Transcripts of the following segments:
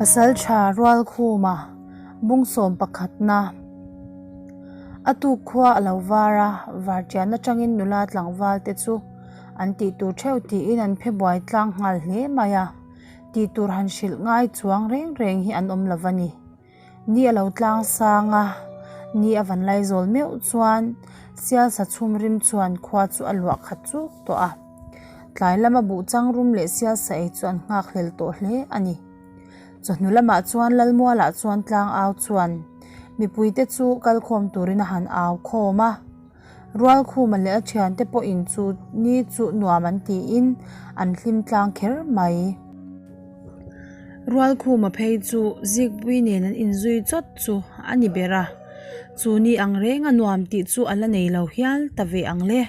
Pasalṭha Rualkhuma bungsawm pakhatna a tuk khua a lo var a, varṭian aṭangin nula tlangval te chu an tih tur ṭheuh tiin an phe buai tlang nghal hle mai a, tih tur han hrilh ngai chuang reng reng hi an awm lo va ni. Ni a lo tlang sang a, ni a van lai zawl meuh chuan sialsa chhum rim chuan khua chu a luah khat chuk tawh a. Tlai lama buh chang rum leh sialsa ei chu an nghak hlel tawh hle a ni. Chawhnu lamah chuan Lalmualah chuan tlang au chuan mipuite chu kalkhawm turin a han au khawm a. Rualkhuma leh a thiante pawhin chu ni chu nuam an tiin an hlim tlang kher mai. Rualkhuma phei chu Zikpui nen an inzui chawt chu a ni ber a, chu ni ang reng a nuam tih chu a la nei lo hial ta ve ang le.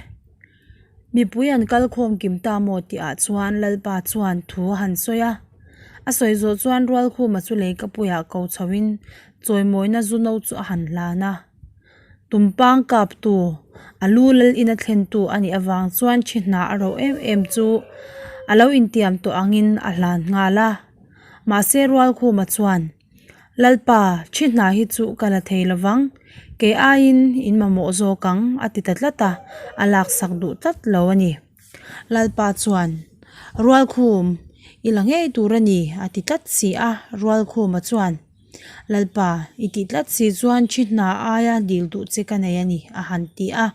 Mipui an kal khawm kim ta maw tih ah chuan Lalpa chuan thu a han sawi a, a sawi zawh chuan Rualkhuma chu leikapuiah ko chho in chawimawina zu no chu a han hlan a. Tumpang kaptu, a lu lal in a thlentu a nih avang chuan thi hna a roh em em chu a lo intiam tawh angin a hlan nghal a. Mahse Rualkhuma chuan, Lalpa, thi hna hi chu ka la thei lovang, kei aiin in mamawh zawk ang a ti ta tlat a, a laksak duh tlat lo a ni. Lalpa chuan, Rualkhum, i la ngei tur a ni a ti tlat si a, Rualkhuma chuan, Lalpa, i tih tlat si chuan thi hna aia dil duh che ka nei a ni, a han ti a.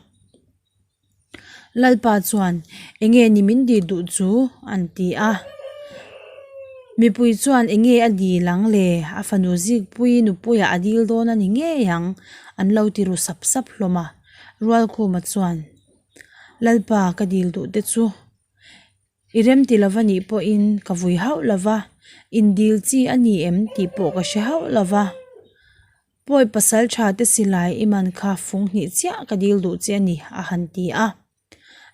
Lalpa chuan, Enge ni min dil duh chu? an ti a. Mipui chuan, Enge a dil ang le? A fanu Zikpui nupuiah a dil dawn a ni ngei ang, an lo ti ru sap sap hlawm a. Rualkhuma chuan, Lalpa, ka dil duh te chu I rem ti lova nih pawhin ka vui hauh lova, indil chi a ni em tih pawh ka hre hauh lova. Pawi pasal tha te silai i man kha fung hnih chiah ka dil duh che a ni a han ti a.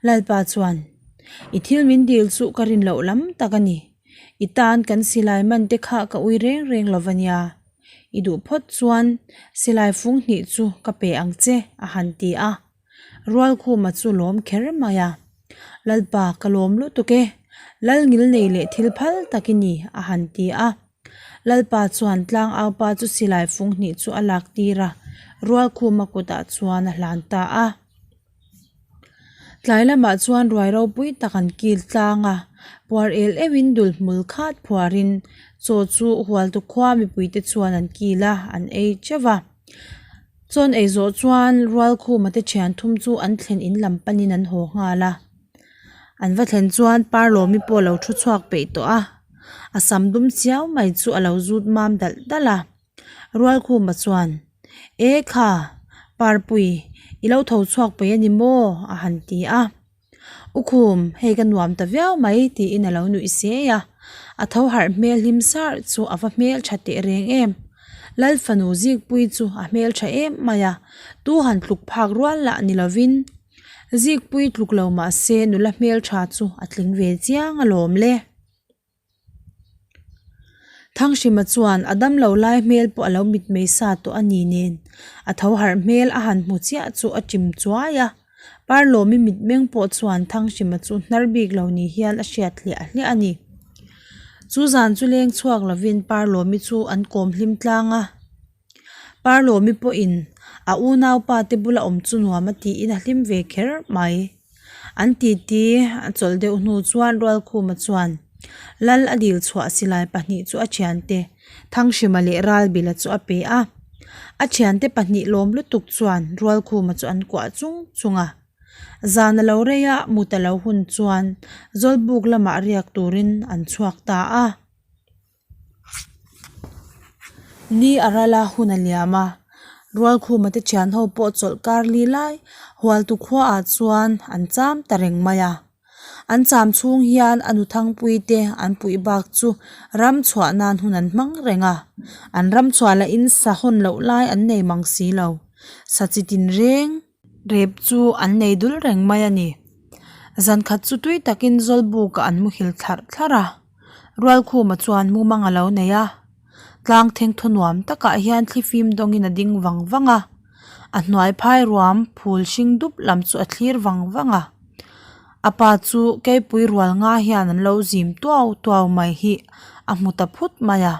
Lalpa chuan, I thil min dil chu ka rin loh lam tak a ni. I tan kan silai man te kha ka ui reng reng lova nia. I duh phawt chuan silai fung hnih chu ka pe ang che a han ti a. Rualkhuma chu lawm kher mai a, Lalpa ka lawm lutuk e, Lal ngil nei leh thil phal tak i ni a han ti a. Lalpa chuan tlang aupa chu silai fung hnih chu a lak tir a, Rualkhuma kutah chuan a hlan ta a. Tlai lamah chuan ruai ropui tak an kil tlang a, puar el euhin dul hmul khat phuarin chaw chu Hualtu khua mipuite chuan an kil a, an ei teuh va. Chawn ei zawh chuan Rualkhuma te thian thum chu an thlen in lam panin an haw nghal a, an va thlen chuan Parlawmi pawh a lo thu chhuak peih tawh a, a sam dum chiau mai chu a lo zut mam dalh dalh a, Rualkhuma chuan E kha Parpui i lo tho chhuak peih a ni maw a han ti a. U Khum, hei ka nuam ta viau mai tiin a lo nuih sei a, a tho harh hmel hlim sarh chu a va hmel tha teh reng em. Lal fanu Zikpui chu a hmel tha em mai a, tu han tluk phak rual lah ni lovin Zikpui tluk lo mah se nula hmel tha chu a tling ve chiang alawm le. Thanghrima chuan a damlo lai hmel pawh a lo mitmei sa tawh a ni nen a tho harh hmel a han hmu chiah chu a chim chuai a, Parlawmi mitmeng pawh chuan Thanghrima chu hnar bik lo ni hian a hriat hliah hliah a ni. Chu zan chu leng chhuak lovin Parlawmi chu an kawm hlim tlang a. Parlawmi pawhin a unaupa te bula awm chu nuam a tiin a hlim ve kher mai. An titi a chawlh deuh hnu chuan Rualkhuma chuan Lal a dil chhuah silai pahnih chu a thiante Thanghrima leh Ralbila chu a pe a. A thiante pahnih lawm lutuk chuan Rualkhuma chu an kuah chung chung a. Zan a lo rei a, mut a lo hun chuan Zawlbuk lamah riak turin an chhuak ta a. Ni a ral a, hun a liam a, Rualkhuma te thian ho pawh chawlh kar li lai Hualtu khuaah chuan an cham ta reng mai a. An cham chhung hian a nu Thangpui te an puih bak chu ram chhuah nan hun an hmang reng a, an ram chhuah lahin sa hawn loh lai an nei mang si lo, sa chi tin reng. Rep chu an nei dul reng mai a ni. Zan khat chu tui takin Zawlbukah an muhil thlarh thlarh a. Rualkhuma chuan mumang a lo nei a, tlang thengthaw nuam takah hian thlifim dawngin a ding vang vang a, a hnuai phai ruam phul hring dup lam chu a thlir vang vang a, a pa chu keipui rual nga hian an lo zim tuau tuau mai hi a hmu ta phut mai a.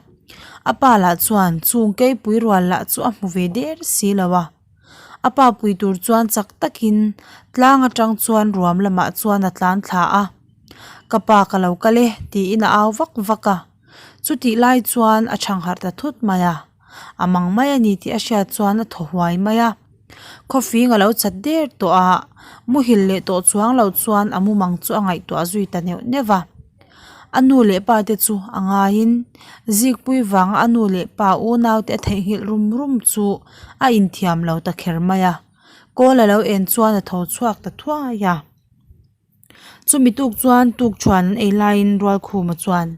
A pa lah chuan chung keipui rual lah chu a hmu ve der si lo a. A pa pui tur chuan chak takin tlang atang chuan ruam lamah chuan a tlan thla a. Ka pa ka lo kal e tiin a au vak vak a. Chutih lai chuan a chhangharh ta thut mai a. A mang mai a ni tih a hriat chuan a thaw huai mai a. Khawfing a lo chat der tawh a, muhil leh tawh chuang lo chuan a mumang chu a ngaihtuah zui ta neuh neuh va. A nu leh pa te chu a ngaiin Zikpui vanga a nu leh pa unau te a theihnghilh rum rum chu a inthiam lo ta kher mai a. Kawl a lo en chuan a tho chhuak ta thuai a. Chumi tuk chuan tukṭhuan an ei laiin Rualkhuma chuan.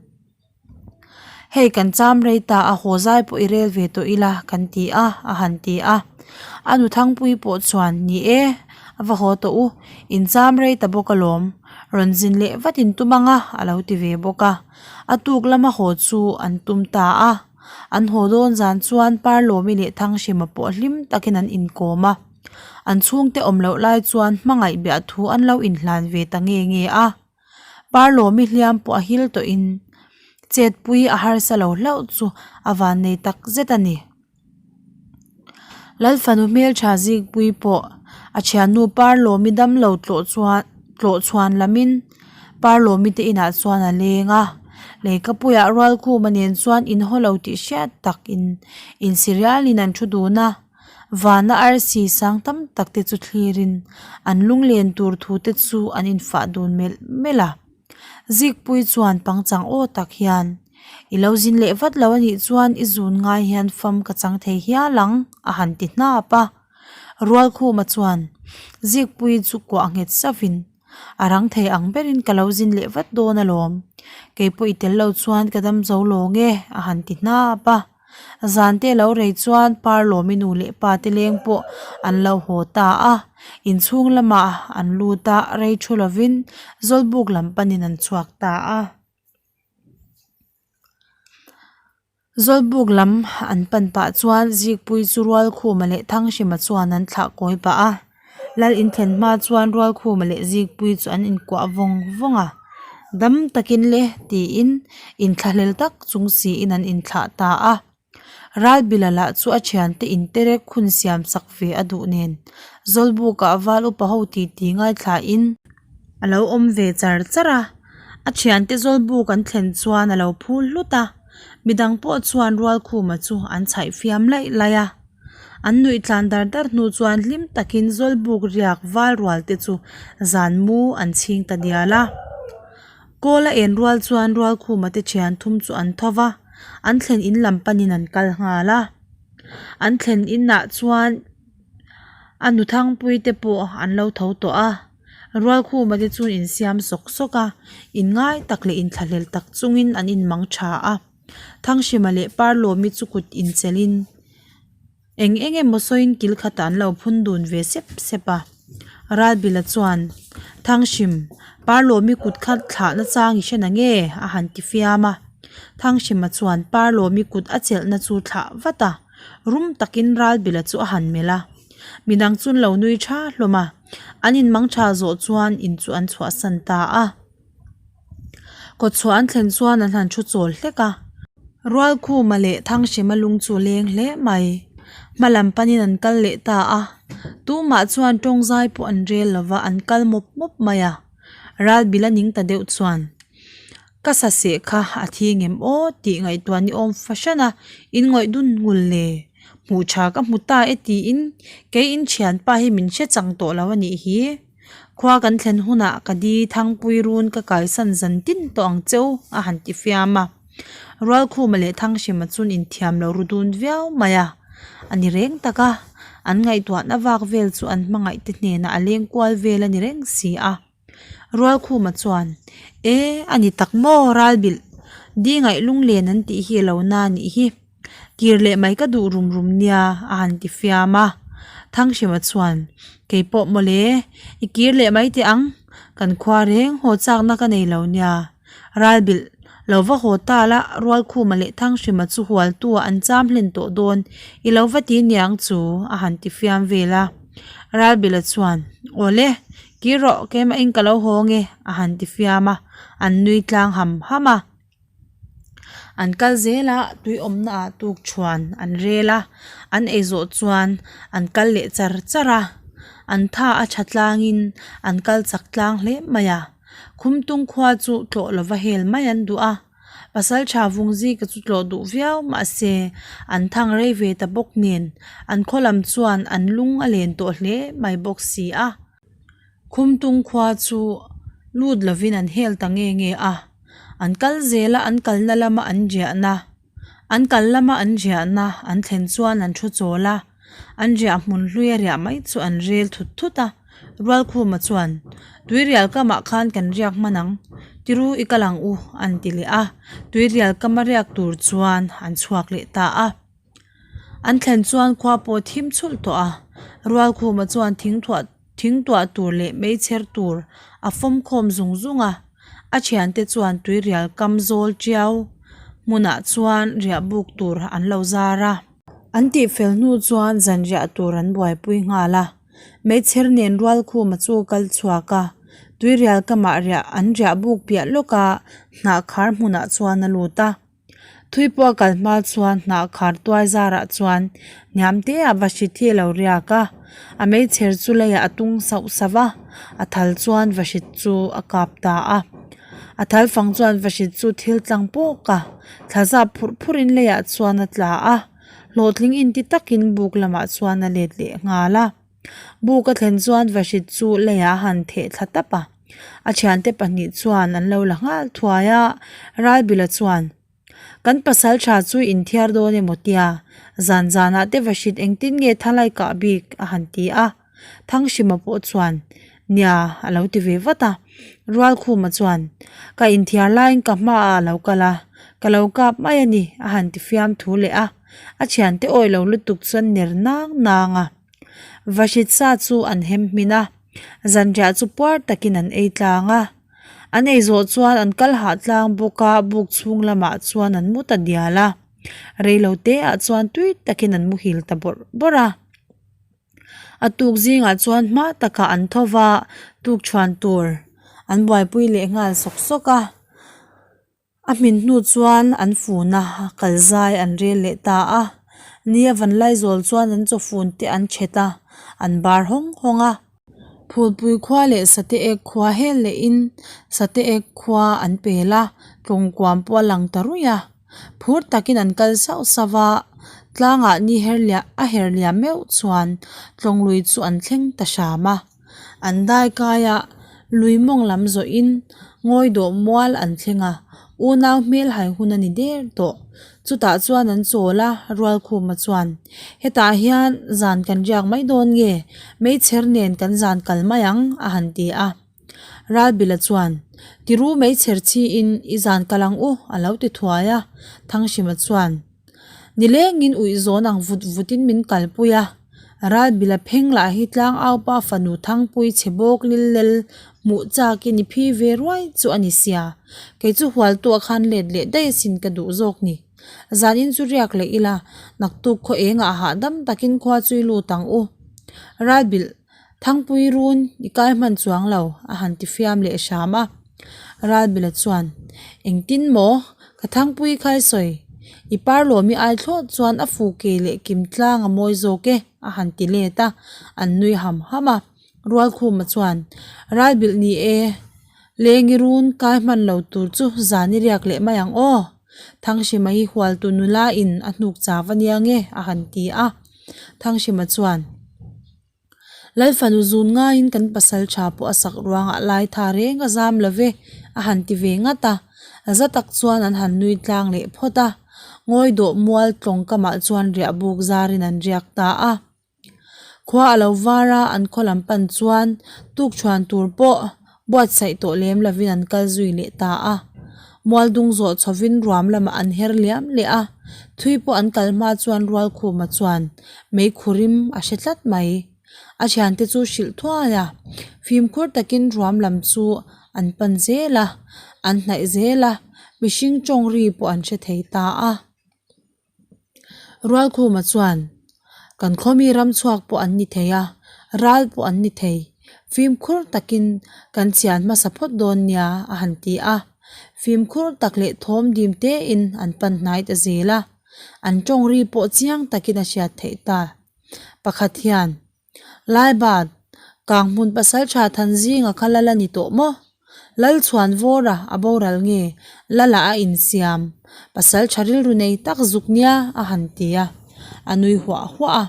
Hei kan cham rei ta a, haw zai pawh i rel ve tawh ila kan ti a, a han ti a. A nu Thangpui pawh chuan, Ni e, a va haw tawh u, in cham rei ta bawk alawm, rawn zin leh vat in tum ang a, a lo ti ve bawk a. A tuk lama haw chu an tum ta a. An haw dawn zan chuan Parlawmi leh Thanghrima pawh hlim takin an inkawm a. An chhungte awm loh lai chuan hmangaih biah thu an lo inhlan ve ta nge nge a. Parlawmi hliam pawh a hil tawhin chetpui a harsa lo hlauh chu a vannei tak zet a ni. Lalfanu hmeltha zikpui pawh a thiannu Parlawmi damlo tlawh chuan tlawh chhuan lamin Parlawmi te inah chuan a leng a, Leikapuiah Rualkhuma nen chuan inhaw lo tih hriat takin insirialin an thu dun a. Vana arsi sang tam tak te chu thlirin an lunglen tur thu te chu an infah dun melh melh a. Zikpui chuan pangchang aw tak hian, I lo zin leh vat lo anih chuan i zun ngai hian fam ka chang thei hial ang, a han ti hnap a. Rualkhuma chuan Zikpui chu kuah nghet sauhin, A rang thei ang berin ka lo zin leh vat dawn alawm. Keipawh i tel lo chuan ka dam zo lawng e, a han ti hnap a. Zan te lo rei chuan Parlawmi nu leh pa te leng pawh an lo haw ta a, inchhung lamah an lut a, rei thu lovin Zawlbuk lam panin an chhuak ta a. Zawlbuk lam an pan pah chuan Zikpui chu Rualkhuma leh Thanghrima chuan an thlah kawi pah a, Lal inthlen hma chuan Rualkhuma leh Zikpui chu an inkuah vawng vawng a, Dam takin le tiin inthlahlel tak chung siin an inthlah ta a. Ralbila lah chu a thiante interek hun siam sak ve a duh nen Zawlbukah val upa ho titi ngaithlain a lo awm ve char char a, a thiante Zawlbuk an thlen chuan a lo phul hlut a, midang pawh chuan Rualkhuma chu an chhaih fiam laih laih a. An nuih tlan dar dar hnu chuan hlim takin Zawlbuk riak val rual te chu zan mu an chhing ta dial a. Kawl a en rual chuan Rualkhuma te thian thum chu an tho va, an thlen in lam panin an kal nghal a. An thlen inah chuan a nu thangpui te pawh an lo tho tawh a. Rualkhuma te chu insiam sawk sawk a, inngai tak leh inthlahlel tak chungin an inmang tha a. Thanghrima leh Parlawmi chu kut inchelhin eng eng emaw sawiin kil khatah an lo phun dun ve sep sep a. Ralbila chuan, Thanghrim, Parlawmi kut kha thlahna chang i hre na nge? a han ti fiam a. Thanghrima chuan Parlawmi kut a chelhna chu thlah vat a, rum takin Ralbila chu a han melh a. Midang chu an lo nui tha hlawm a, an inmang tha zawh chuan in chu an chhuahsan ta a. Kawtchhuah an thlen chuan an han thu chawl hlek a. Rualkhuma leh Thanghrima lung chu leng hle mai. Hma lam panin an kal leh ta a. Tumah chuan tawngzai pawh an rel lo va, an kal mawp mawp mai a. Ralbil a ning ta deuh chuan, Ka sa seh kha a thi ngem aw tih ngaihtuah ni awm fahran a, in ngawih dun ngul le. Hmuh tha ka hmu ta e tiin kei in thianpa hi min hre chang tawh lo a nih hi. Khua kan thlen hunah ka di Thangpui run ka kaisan zan tin tawh ang cheu a han ti fiam a. Rualkhuma leh Thanghrima chuan inthiam lo ru dun viau mai a. A ni reng tak a, an ngaihtuahna vak vel chu an hmangaih te hnenah a leng kual vel a ni reng si a. Rualkhuma chuan, E, a ni tak maw Ralbilh, di ngaih lunglen an tih hi a lo na a nih hi. Kir leh mai ka duh rum rum nia a han ti fiam a. Thanghrima chuan, Kei pawh mawle, i kir leh mai teh ang, kan khua reng haw chakna ka nei lo nia. Ralbilh, lo va haw ta la, Rualkhuma leh Thanghrima chu hualtu ah an cham hlen tawh dawn, i lo va ti niang chu, a han ti fiam vel a. Ralbilha chuan, Awle, kir rawh, keimahin ka lo haw nge, a han ti fiam a, an nui tlang ham ham a. An kal zel a, tui awmna ah tuk thuan an rel a, an ei zawh chuan an kal leh char char a, an tha a tha tlangin an kal chak tlang hle mai a. Khumtung khua chu tlawh lova hel mai an duh a, Pasaltha Vungzika chu tlawh duh viau mahse an thang rei ve ta bawk nen an khaw lam chuan an lung a len tawh hle mai bawk si a. Khumtung khua chu lut lovin an hel ta nge nge a, an kal zel a an kalna lama an riahna an kal lama an riahna an thlen chuan an thu chawl a, an riah hmun hlui a riah mai chu an rel thut thut a, Rualkhuma chuan Tuirial kamah khan kan riak hman ang, tiru i kal ang u an ti leh a, Tuirial kama riak tur chuan an chhuak leh ta a. An thlen chuan khua pawh thim chhulh tawh a, Rualkhuma chuan thingthuah thingtuah tur leh meichher tur a fawm khawm zung zung a, a thiante chuan tuirial kam zawl tiau hmunah chuan riah buk tur an lo zar a. An tihfel hnu chuan zanriah tur an buaipui nghal a, meichher nen Rualkhuma chu kal chhuak a, tuirial kamah riah an riah buk piah lawka hnah khar hmunah chuan a lut a. Thui pawh a kal hma chuan hnah khar tuai zarah chuan hniam te ah vahrit hi a lo riak a, a meichher chu leiah a tung sauh sauh a, a thal chuan vahrit chu a kap ta a. A thal fang chuan vahrit chu thil tlang pawk a, thla zap phurh phurh in leiah chuan a tla a, hlawhtling inti takin buk lamah chuan a let leh nghal a. Buk a thlen chuan vahrit chu leiah a han theh thla tap a, a thiante pahnih chuan an lo la nghal thuai a, Ralbila chuan, Kan pasal tha chu inthiar dawn emaw tia, zan zanah te vahrit engtin nge thalai kah bik a han ti a, Thanghrima pawh chuan, Nia a lo ti ve vat a, Rualkhuma chuan, Ka inthiar laiin ka hmaah a lo kal a, ka lo kap mai a ni a han ti fiam thu leh a, a thiante awih lo lutuk chuan ner nang nang a. Vahrit sa chu an hem hmin a, zanriah chu puar takin an ei tlang a. An ei zawh chuan an kal hah tlang bawk a, buk chhung lamah chuan an mu ta dial a. Reilo te ah chuan tui takin an muhil ta bawrh bawrh a. A tuk zingah chuan hma takah an tho va, tukṭhuan tur an buaipui leh nghal sawk sawk a. A hmin hnu chuan an fun a, kal zai an rel leh ta a. Ni a van lai zawl chuan an chaw fun te an chhet a, an bar hawng hawng a. Phulpui khua leh Sate ek khua hel lehin Sate ek khua an pel a, tlawngkuam pawh a lang ta ruih a. Phur takin an kal sauh sauh a, tlangah ni her liah a her liam meuh chuan tlawnglui chu an thleng ta hram a. An dai kai a, lui mawng lam zawhin ngawi dawh mual an thleng a, unau hmel hai hun a ni der tawh. Chutah chuan an chawl a, Rualkhuma chuan, Hetah hian zan kan riak mai dawn nge, meichher nen kan zan kal mai ang, a han ti a. Ralbila chuan, Tiru meichher chhiin i zan kal ang u, a lo ti thuai a. Thanghrima chuan, Nilengin uih zawn ang vut vutin min kalpui a, Ralbila pheng lah hi tlangaupa fanu Thangpui chhe bawk lillel hmuh chakin i phi ve ruai chu a ni sia, kei chu hualtuah khan let leh daih asin ka duh zawk ni. Zanin chu riak leh ila, naktuk khaw engah hahdam takin khua chu i lut ang u. Ralbilh. Thangpui run i kai hman chuang lo a han ti fiam leh hram a. Ralbila chuan, Engtin maw? Ka Thangpui kha i sawi. I parlawmi ai thlawt chuan a fu ke leh kim tlang a mawi zawk e a han ti let a, an nui ham ham a. Rualkhuma chuan, Ralbilh ni e, Lengi run kai hman lo tur chu zan i riak leh mai ang aw. Thanghrima hi hualtu nula in a hnuk chau a nia nge a han ti a. Thanghrima chuan. Lalfanu zun ngaiin kan pasal tha pawh a sak ruangah lai tha reng a zam lo ve a han ti ve ngat a, za tak chuan an han nui tlang leh phawt a, ngawi dawh mual tlawng kamah chuan riah buk zarin an riak ta a. Khua a lo var a, an khaw lam pan chuan tukṭhuan tur pawh Buatsaih tawh lem lovin an kal zui leh ta a. Mualdung zawh chhovin ruam lamah an her liam leh a, thui pawh an kal hma chuan Rualkhuma chuan meikhurim a hre tlat mai. A thiante chu hrilh thuai a, fimkhur takin ruam lam chu an pan zel a, an hnaih zel a, mihring tawng ri pawh an hre thei ta a. Rualkhuma chuan, Kan khawmi ram chhuak pawh an ni thei a, ral pawh an ni thei. Fimkhur takin kan chian hmasa phawt dawn nia, a han ti a. Fimkhur tak leh thawm dim tein an pan hnai ta zel a, an tawng ri pawh chiang takin a hriat theih ta. Pakhat hian, Laibat, kang hmun pasal tha than zinga kha lal a ni tawh maw? Lal chhuan vawra a boral nge Lala a insiam? Pasal tha rilru nei tak zuk nia a han ti a, a nui huah huah a.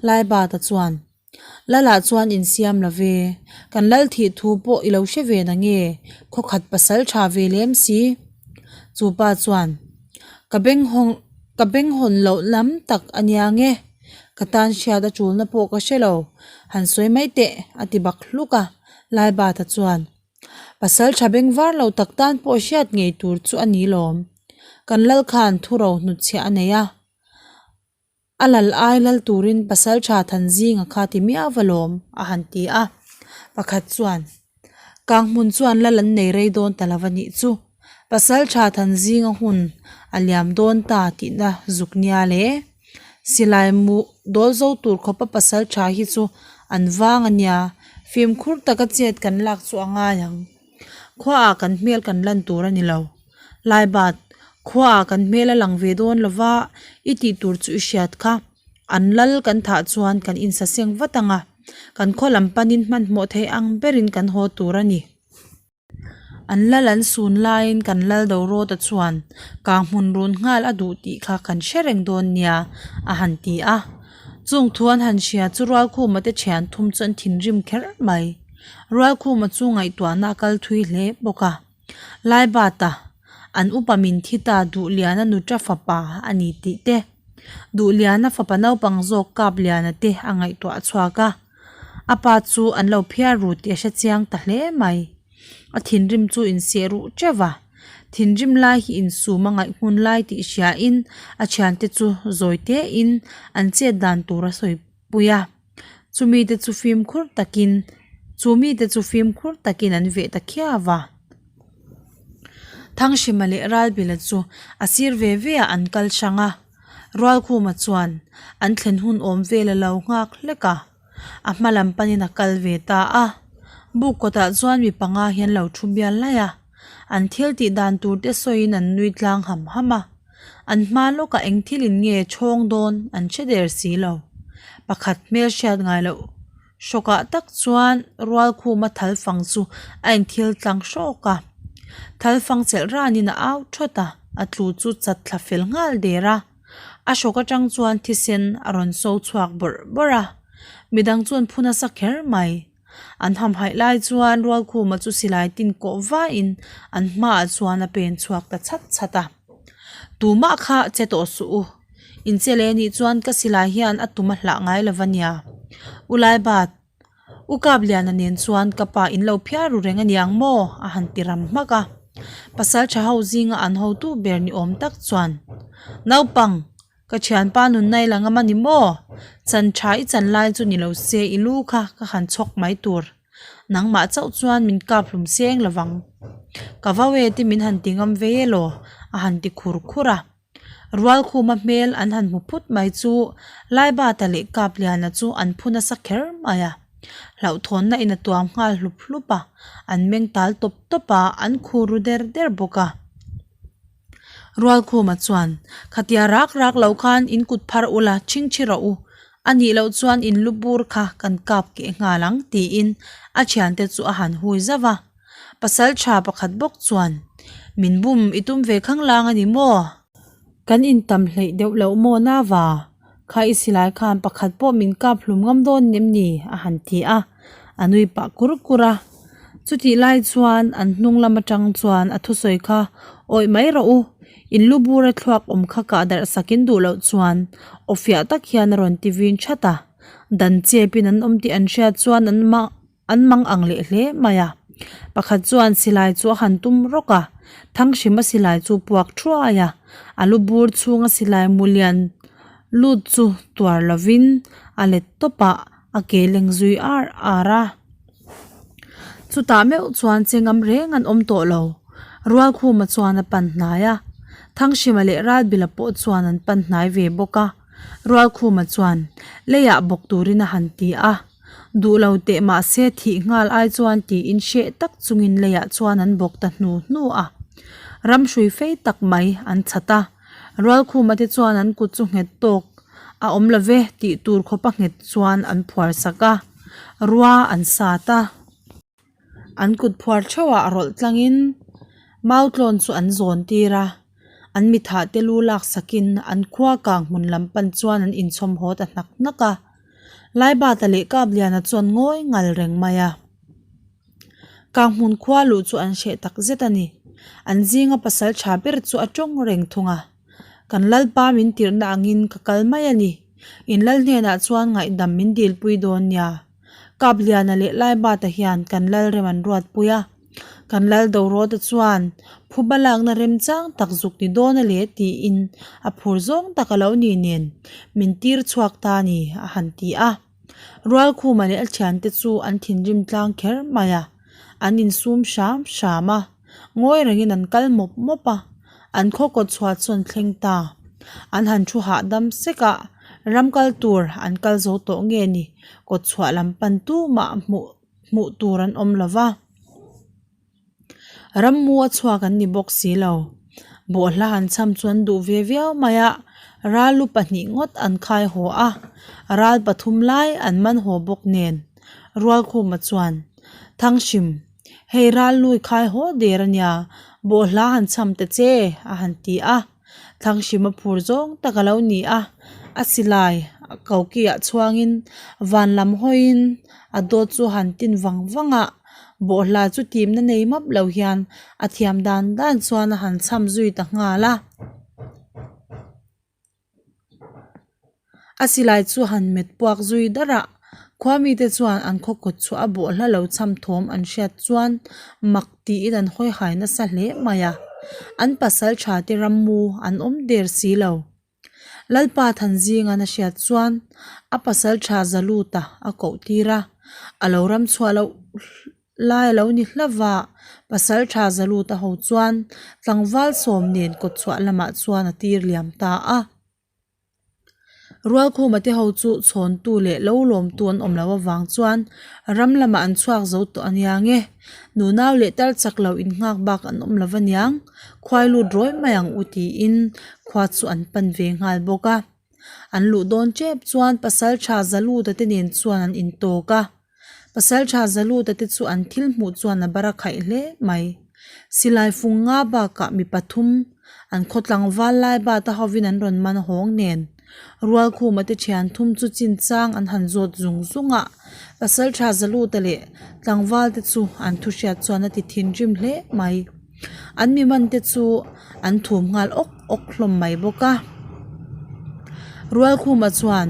Laibata chuan, Lala chuan insiam lo ve, kan lal thih thu pawh i lo hre ve na nge, khawkhat pasal tha ve lem si. Chu pa chuan, Ka beng hawng ka beng hawn loh lam tak a nia nge, ka tan hriat a tulna pawh ka hre lo, han sawi mai teh a ti bak hluk a. Laibata chuan, Pasal tha beng var lo tak tan pawh hriat ngei tur chu a ni lawm. Kan lal khan thuro hnutchhiah a nei a. A lal ai lal turin pasal tha than zinga kha ti miau va lawm, a han ti a. Pakhat chuan, Kang hmun chuan lal an nei rei dawn ta lo va nih chu. Pasal tha than zinga hun a liam dawn ta tihna zuk nia le. Silai mu dawl zo tur khawpa pasal tha hi chu an vang a nia, fimkhur taka chet kan lak chu a ngai ang. Khuaah kan hmel kan lan tur a ni lo. Laibat, khuaah kan hmel a lang ve dawn lo va, i tih tur chu i hriat kha. An lal kan thah chuan kan insaseng vat ang a, kan khaw lam panin hmanhmawh thei ang berin kan haw tur a ni. An lal an sun laiin kan lal Dorawta chuan kang hmun run nghal a duh tih kha kan hre reng dawn nia, a han ti a. Chung thu an han hria chu Rualkhuma te thian thum chu an thinrim kher mai. Rualkhuma chu ngaihtuahna a kal thui hle bawk a. Laibata, an upa min thi ta Duhliana nuta fapa a ni tih te, Duhliana fapa naupang zawk Kapliana te a ngaihtuah chhuak a. A pa chu an lo phiar ru tih a hre chiang ta hle mai. A thinrim chu inseh ruh teuh va, thinrim lai hi insum a ngaih hmun lai tih hriain a thiante chu zawi tein an chet dan tur a sawi pui a. Chumi te chu fimkhur takin chu mite chu fimkhur takin an veh ta khiau va. Thanghrima leh Ralbila chu a sir ve ve ah an kal hrang a. Rualkhuma chuan an thlen hun awm vel a lo nghak hlek a, a hma lam panin a kal ve ta a. Buk kawtah chuan mi panga hi an lo thu bial laih a, an thil tih dan tur te sawiin an nui tlang ham ham a. An hma lawkah eng thil in nge chhawng dawn an hre der si lo. Pakhat hmel hriat ngai loh Hrawkah tak chuan Rualkhuma thalfang chu a inthil tlang hrawk a. Thalfang chelh ranin a au thawt a, a tlu chu chat thla fel nghal der a. A hrawk atang chuan thisen a rawn so chhuak bawrh bawrh a. Midang chuan phu nasa kher mai. An hamhaih lai chuan Rualkhuma chu silai tin kawh vain an hmaah chuan a pen chhuak ta chhat chhat a. Tumah kha che tawh suh u. Inche leh nih chuan ka silai hian a tum a hlah ngai lo va nia. U Laibat, U Kapliana nen chuan ka pa in lo phiar ru reng a niang maw? a han ti ram hmak a. Pasal tha ho zinga an hotu ber ni awm tak chuan, Naupang, ka thianpa nunna i la ngam a ni maw? Chan tha i chan lai chu ni lo se i lu kha ka han chhawk mai tur. Nangmah chauh chuan min kap hlum seng lo vang. Ka vau e te min han ti ngam ve elaw? a han ti khur khur a. Rualkhuma hmel an han hmu phut mai chu Laibata leh Kapliana chu an phu nasa kher mai a. Hlauhthawnna in a tuam nghal hlup hlup a, an meng tal tawp tawp a, an khur ru der der bawk a. Rualkhuma chuan, Khatia rak rak lo khan in kut phar ula chhingchhi rawh u, a nih loh chuan in lu bur kha kan kap keh nghal ang tiin a thiante chu a han hui zauh a. Pasal tha pakhat bawk chuan, Min bum i tum ve khang lang a ni maw? Kan intam hleih deuh loh maw Nava? Kha i silai khan pakhat pawh min kap hlum ngam dawn nem ni? a han ti a, a nui pah kur kur a. Chutih lai chuan an hnung lam atang chuan a thusawi kha awih mai rawh u, in lu bura thluak awm kha kah darh sakin duh loh chuan aw fiah tak hian a rawn ti vin that a. Dan chepin an awm tih an hriat chuan an An mang ang leh hle mai a. Pakhat chuan silai chu a han tum rawk a, Thanghrima silai chu puak thuai a, a lu bur chhunga silai mu lian lut chu tuar lovin a let tawp a, a ke leng zui ar ar a. Chutah meuh chuan chengam reng an awm tawh lo. Rualkhuma chuan a pan hnai a, Thanghrima leh Ralbila pawh chuan an pan hnai ve bawk a. Rualkhuma chuan leiah bawk turin a han ti a. Duh lo teh mahse thih nghal ai chuan tiin hreh tak chungin leiah chuan an bawk ta hnu hnu a. Ram hrui fei tak mai an chhat a, Rualkhuma te chuan an kut chu nghet tawk a awm lo ve tih tur khawpa nghet chuan an phuar sak a, rua an sat a. An kut phuar theuhah rawlh tlangin Mautlawn chu an zawn tir a, an mithah te lu lak sakin an khua kang hmun lam pan chuan an inchhawm haw ta hnak hnak a. Laibata leh Kapliana chuan ngawi ngal reng mai a. Kang hmun khua luh chu an hreh tak zet a ni. An zinga pasal tha ber chu a tawng reng thung a. Kan Lalpa min tirhna angin ka kal mai a ni. In lal hnenah chuan ngaihdam min dilpui dawn nia. Kapliana leh Laibata hian kan lal rem an ruatpui a. Kan lal Dorawta chuan phuba lakna remchang tak zuk ni dawn a le tiin a phur zawng tak a lo ni nen min tir chhuak ta a ni a han ti a. Rualkhuma leh a thiante chu an thinrim tlang kher mai a, an insum hram hram a, ngawi rengin an kal mawp mawp a, an khaw kawt chhuah chu an thleng ta. An han thu hahdam sek a, ram kal tur an kal zo tawh nge ni, kawt chhuah lam pan tumah hmuh hmuh tur an awm lo va. Rammu a chhuak an ni bawk si lo. Bawhhla han chham chu an duh ve viau mai a, ral lu pahnih ngawt an khai haw a, ral pathum lai an man haw bawk nen. Rualkhuma chuan, Thanghrim, hei ral lu i khai haw der a nia, bawhhla han chham ta che, a han ti a. Thanghrima phur zawng tak a lo ni a, a silai kokiah chhuangin van lam hawiin a dawt chu han tin vang vang a, bawhhla chu timna nei map lo hian a thiam dan dan chuan a han cham zui ta nghal a. A silai chu han met puak zui dar a, khua mite chuan an khaw kawt chhuah a bawhhla lo cham thawm an hriat chuan mak tiin an hawi hai nasa hle mai a, an pasal tha te rammu an awm der si lo. Lalpa Thanzingan a hriat chuan a pasal tha Zaluta a koh tir a, a lo ram chhuah loh Lai a lo ni hlauh a, pasal tha Zaluta ho chuan tlangval sawm nen kawtchhuah lamah chuan a tir liam ta a. Rualkhuma te ho chu chhawntu leh lo lawmtu an awm loh avang chuan ram lamah an chhuak zo tawh a nia nge. Nunau leh tal chak lo innghak bak an awm lo va niang, khuai lut rawi mai ang u tiin khua chu an pan ve nghal bawk a. An luh dawn tep chuan pasal tha Zaluta te nen chuan an intawk a. Pasaltha Zaluta te chu an thil hmuh chuan a bar a khaih hle mai. Silai fung nga bakah mi pathum an khaw tlangval lai bata hovin an rawn man hawng nen. Rualkhuma te thian thum chu chinchang an han zawt zung zung a, Pasaltha Zaluta leh tlangval te chu an thu hriat chuan a ti thinrim hle mai. An mi man te chu an thum nghal awk awk hlawm mai bawk a. Rualkhuma chuan,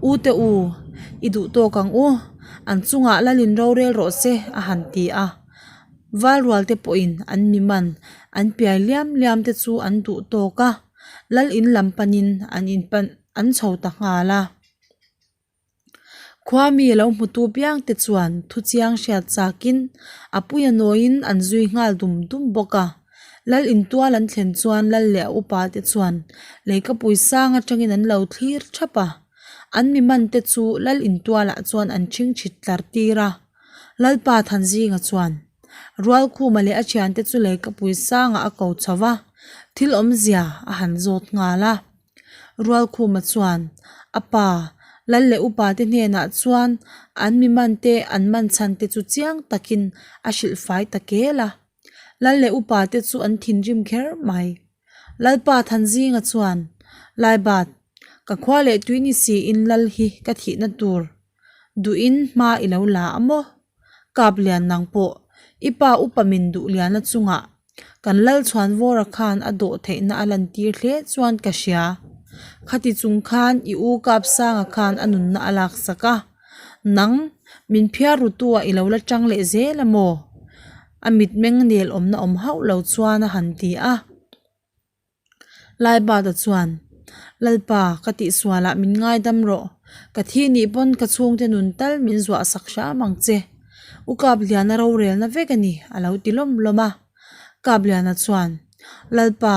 U te u, i duh tawk ang u, an chungah lalin rorel rawh se a han ti a. Valrual te pawhin an mi man an piai liam liam te chu an duh tawk a, lal in lam panin an in pan an chho ta nghal a. Khua mi lo hmutu piang te chuan thu chiang hriat chakin a puia nawiin an zui nghal dum dum bawk a. Lal intual an thlen chuan lal leh a upa te chuan leikapui sang atangin an lo thlir thap a. An mi man te chu lal intualah chuan an chingchhit tlar tir a. Lalpa Thanzinga chuan Rualkhuma leh a thiante chu leikapui sangah a ko chho va, thil awmzia a han zawt nghal a. Rualkhuma chuan a pa, lal leh upa te hnenah chuan an mi man te an man chhan te chu chiang takin a hrilh fai ta kel a. Lal leh upa te chu an thinrim kher mai. Lalpa Thanzinga chuan, Laibat, ka khua leh tui ni siin lal hi ka thihna tur duhin hma i lo la a maw? Kap lian nang pawh i pa upa min duh liana chungah kan lal chhuan vawra khan a dawh theihna a lantir hle chuan ka hria. Khati chung khan i u kap sanga khan a nunna a laksak a, nang min phiar rutu ah i lo la tang leh zel a maw? A mitmeng nel awmna awm hauh lo chuan a han ti a. Laibata chuan, Lalpa, ka tihsualah min ngaidam rawh. Ka thi nih pawn ka chhungte nun tal min zuah sak hram ang che. U Kapliana rorelna vek a ni, a lo ti lawm lawm a. Kapliana chuan, Lalpa,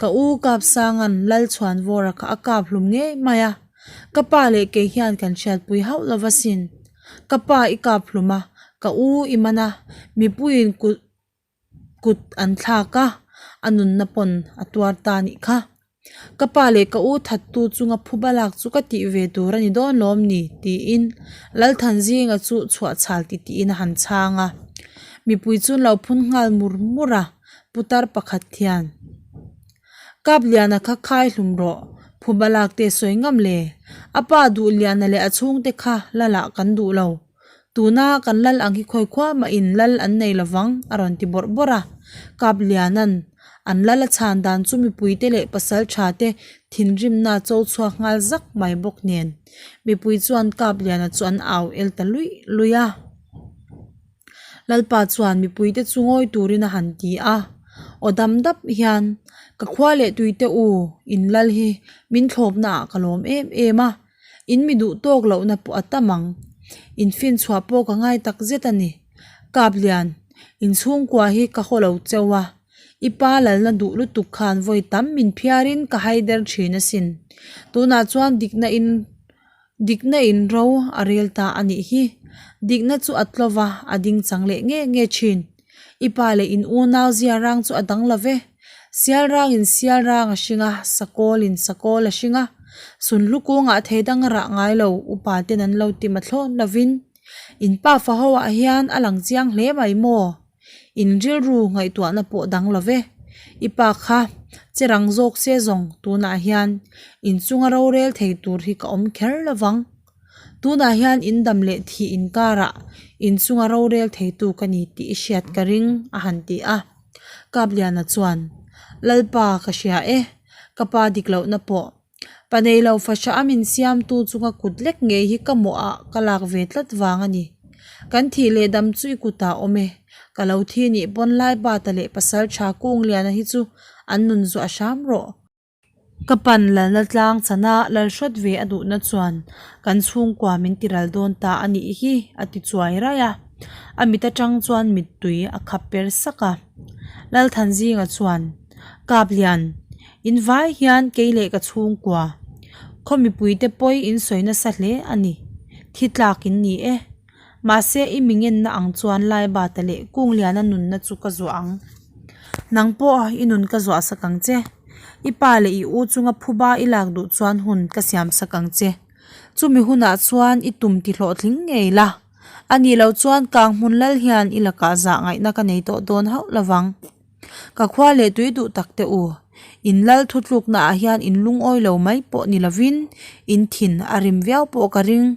ka u Kapsanga'n Lalchhuanvawra kha a kap hlum ngei mai a. Ka pa leh kei hian kan hriatpui hauh lo va sin. Ka pa i kap hlum a, ka u i man a, mipuiin kut. Kut an thlak a, a nunna pawn a tuar ta nih kha. Ka pa leh ka u thattu chunga phuba lak chu ka tih ve tur a ni dawn lawm ni? tiin Lalthanzinga chu chhuahchhal titiin a han chhang a. Mipui chu an lo phun nghal mur mur a, putar pakhat hian, Kapliana kha khai hlum rawh, phuba lak te sawi ngam le. A pa Duhliana leh a chhungte kha lalah kan duh lo. Tuna kan lal ang hi khawi khua mahin lal an nei lovang a rawn ti bawrh bawrh a. Kapliana'n an lal a chhan dan chu mipuite leh pasal tha te thinrimna cho chhuak nghal zak mai bawk nen mipui chuan Kapliana chu an au el ta luih luih a. Lalpa chuan mipuite chu ngawi turin a han ti a, aw dam dap hian ka khua leh tuite u in lal hi min thlawpna ah ka lawm em em a. In mi duh tawk lohna pawh a tam ang. In finchhuah pawh ka ngai tak zet a ni. Kaplian, in chhungkua hi ka haw lo cheu a. I pa lalna duh lutuk khan vawi tam min phiarin ka haider thin asin. Tunah chuan dikna in dikna in ro a rel ta a nih hi. Dikna chu a tlova a ding chang leh nge nge thin. I pa leh in unau zia rang chu a dang lo ve. Sial rangin sial rang a hring a, sakawlin sakawl a hring a. Sunhlu kungah thei dang a rah ngai lo, upa ten an lo ti mathlawn lovin. In pa fa ho ah hian a lang chiang hle mai maw? In rilru ngaihtuahna pawh dang lo ve. I pa kha che rang zawk se zawng tunah hian in chunga rorel thei tur hi ka awm kher lovang. Tunah hian in dam leh thih inkarah in chunga rorel theitu ka ni tih i hriat ka ring a han ti a. Kapliana chuan, Lalpa ka hria e, ka pa dik lohna pawh. Pa neilo fahra a min siamtu chunga kut lek ngei hi ka mawhah ka lak ve tlat vang a ni. Kan thih leh dam chu i kutah awm e, ka lo thi nih pawn Laibata leh Pasaltha Kungliana hi chu an nun zuah hram rawh. Ka pan lalna tlang chana lal hrawt ve a duhna chuan kan chhungkua min tiral dawn ta a nih hi a ti chuai raih a, a mit atang chuan mittui a khap per sak a. Lalthanzinga chuan, Kaplian, in vai hian kei leh ka chhungkua, khaw mipuite pawi in sawi nasa hle a ni, thi tlak in ni e. Mahse, i mi ngenna ang chuan Laibata leh Kungliana nunna chu ka zuah ang. Nang pawh i nun ka zuah sak ang che. I pa leh i u chunga phuba i lak duh chuan hun ka siam sak ang che. Chumi hunah chuan i tum ti hlawhtling ngei la. A nih loh chuan kang hmun lal hian i lakah zah ngaihna ka nei tawh dawn hauh lovang. Ka khua leh tui duh tak teh u. In lal thutlukna ah hian in lungawi lo mai pawh ni lovin in thin a rim viau pawh ka ring.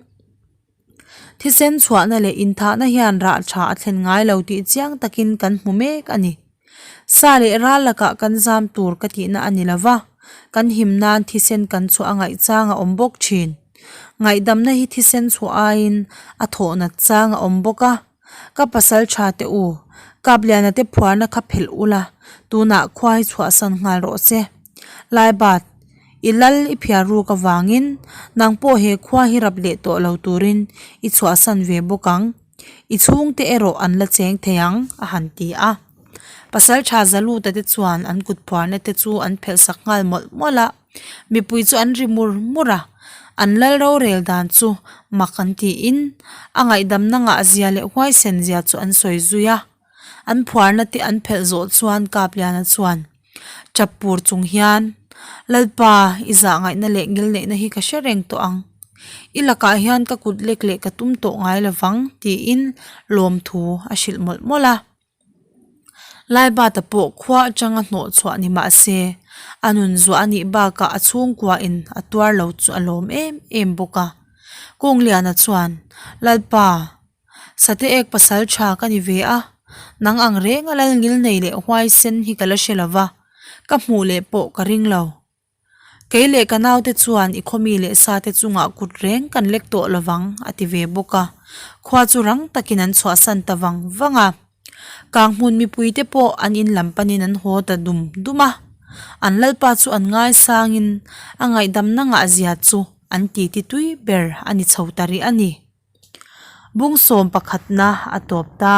Thisen chhuahna leh inthahna hian rah tha a thlen ngai lo tih chiang takin kan hmu mek a ni. Sa leh ral lakah kan zam tur ka tihna a ni lo va, kan him nan thisen kan chhuah a ngaih chang a awm bawk thin. Ngaihdamna hi thisen chhuah aiin a thawh nat chang a awm bawk a. Ka pasal tha teh u, Kapliana te phuarna kha phelh ula, tunah khua hi chhuahsan nghal rawh se. Laibat, i lal i phiar ruk avangin nang pawh he khua hi rap leh tawh lo turin i chhuahsan ve bawk ang, i chhungte erawh an la cheng thei ang, a han ti a. Pasal tha Zaluta te chuan an kut phuarna te chu an phelh sak nghal mawlh mawlh a. Mipui chu an ri mur mur a, an lal rorel dan chu mak an tiin a ngaihdamna ngah zia leh huaisen zia chu an sawi zui a. An phuarna te an phelh zawh chuan Kapliana chuan tap pur chung hian, Lalpa, i zah ngaihna leh ngilneihna hi ka hre reng tawh ang. I lakah hian ka kut lek leh ka tum tawh ngai lovang tiin lawmthu a hrilh mawlh mawlh a. Laibata pawh khua atanga hnawh chhuah ni mah se, a nun zuah a nih bakah a chhungkua in a tuar lo chu a lawm em em bawk a. Kungliana chuan, Lalpa, Sate ek pasal tha ka ni ve a, nang ang renga lal ngil nei leh huaisen hi ka la hre lo va, ka hmuh leh pawh ka ring lo. Kei leh ka naute chuan i khawmi leh sate chungah kut reng kan lek tawh lovang a ti ve bawk a. Khua chu rang takin an chhuahsan ta vang vang a. Kanghmun mipuite pawh an in lam panin an haw ta dum dum a. An lalpa chu an ngaisangin a ngaihdamna ngahzia chu an titi tui ber a ni chho ta rih a ni. Bung sawm pakhatna a tawp ta.